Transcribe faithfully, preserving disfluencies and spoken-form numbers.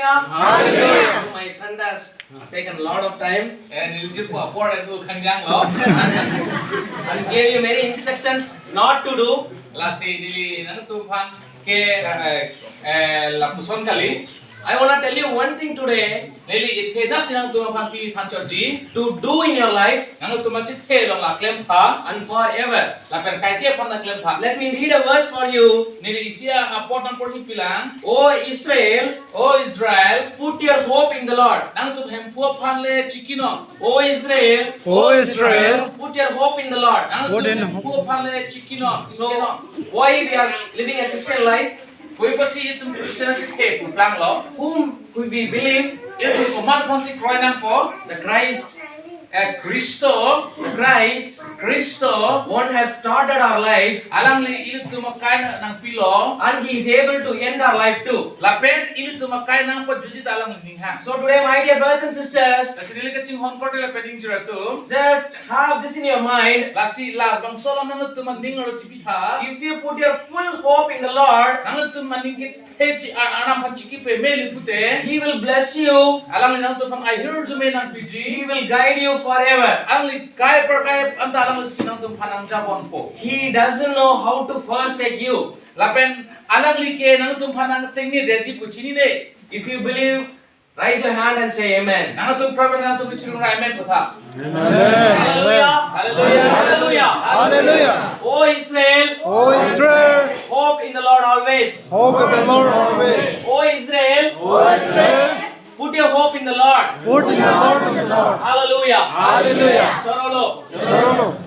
Hallelujah. My friend has taken a lot of time. Eh, neli jirpo apor itu khangjang lo. And gave you many instructions not to do. Lasi neli nangtumphan ke, eh, eh, lapuson kali. I want to tell you one thing today. Neli ithe nasi nangtumphan pithan chotji. To do in your life. Nangtum achethe along la klempha. And forever. Lapen kaike aphan ta klempha. Let me read a verse for you. Neli isi apot nangporhi pilang. O Israel, O Israel, put your hope in the Lord. Nangtum Hemphu aphan le chikinon. O Israel, O Israel, put your hope in the Lord. Nangtum put in Hemphu aphan le chikinon. So, chikinon. Why we are living a Christian life? Koi pasi itum Christian si ke puplang lo. Whom we believe? Itum komat aphansi kroi nangpo? The Christ. Eh, Kristo. The Christ. Kristo. One has started our life. Alangli ilitum akai nangpilo. And he is able to end our life too. Lapen ilitum akai nangpajutji ta alangli aning hang. So today, my dear brothers and sisters, lasi neli kachinghon korte lapen ingjir atum, just have this in your mind. Lasi labangso alam nangtum aning arlo chibitha. If you put your full hope in the Lord, nangtum aning ke thechi a-, Arnam aphan chiki peme le pute, he will bless you. Alangli nangtumphan ahirjume nangpiji. He will guide you forever. Alangli kai prakai anta alanglisi nangtumphan nangjabonpo. He doesn't know how to forsake you. Lapen alangli ke nangtumphan nangtengnedetji pu chinine. If you believe, raise your hand and say amen. Nangtum prayer nangtum chirung ra amen putha. Amen. Hallelujah. Hallelujah. Hallelujah. Hallelujah. O Israel. O Israel. Hope in the Lord always. Hope in the Lord always. O Israel. O Israel. Put your hope in the Lord. Put in the Lord in the Lord. Hallelujah. Hallelujah. Chorolo. Chorolo.